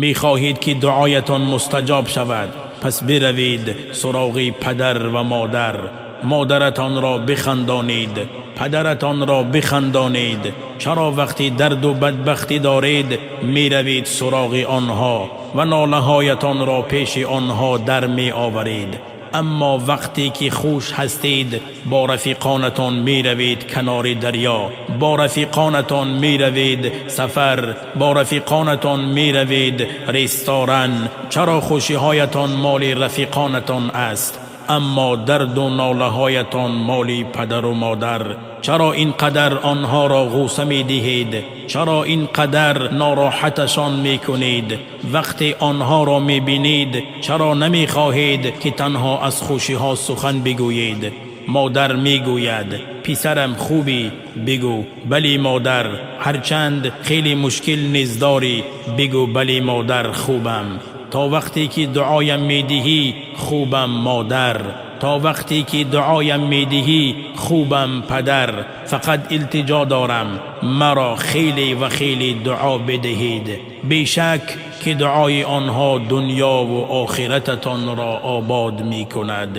Мехоҳед, ки дуоятон мустаҷоб шавад, пас биравед суроғи падар ва модар. Модаратонро бихандонед, падаратонро бихандонед. Чаро вақти дарду бадбахтӣ доред, меравед суроғи онҳо ва нолаҳоятонро пеши онҳо дар меоваред, аммо вақте ки хуш ҳастед, бо рафиқонатон меравед канори дарё, бо рафиқонатон меравед сафар, бо рафиқонатон меравед ресторан? Чаро хушиҳоятон моли рафиқонатон аст, аммо дарду нолаҳоятон моли падару модар? Чаро ин қадар онҳоро ғусса медиҳед? Чаро ин қадар нороҳаташон мекунед? Вақте онҳоро мебинед, чаро намехоҳед, ки танҳо аз хушиҳо сухан бигӯед? Модар мегӯяд: «Писарам, хубӣ?» Бигӯ: «Бале, модар». Ҳарчанд хеле мушкил низ дорӣ, бигӯ: «Бале, модар, хубам». То вақте ки дуоям медиҳӣ, хубам, модар. То вақте ки дуоям медиҳӣ, хубам, падар. Фақат илтиҷо дорам: маро хеле ва хеле дуо бидиҳед. Бешак, ки дуои онҳо дунёву охирататонро обод мекунад.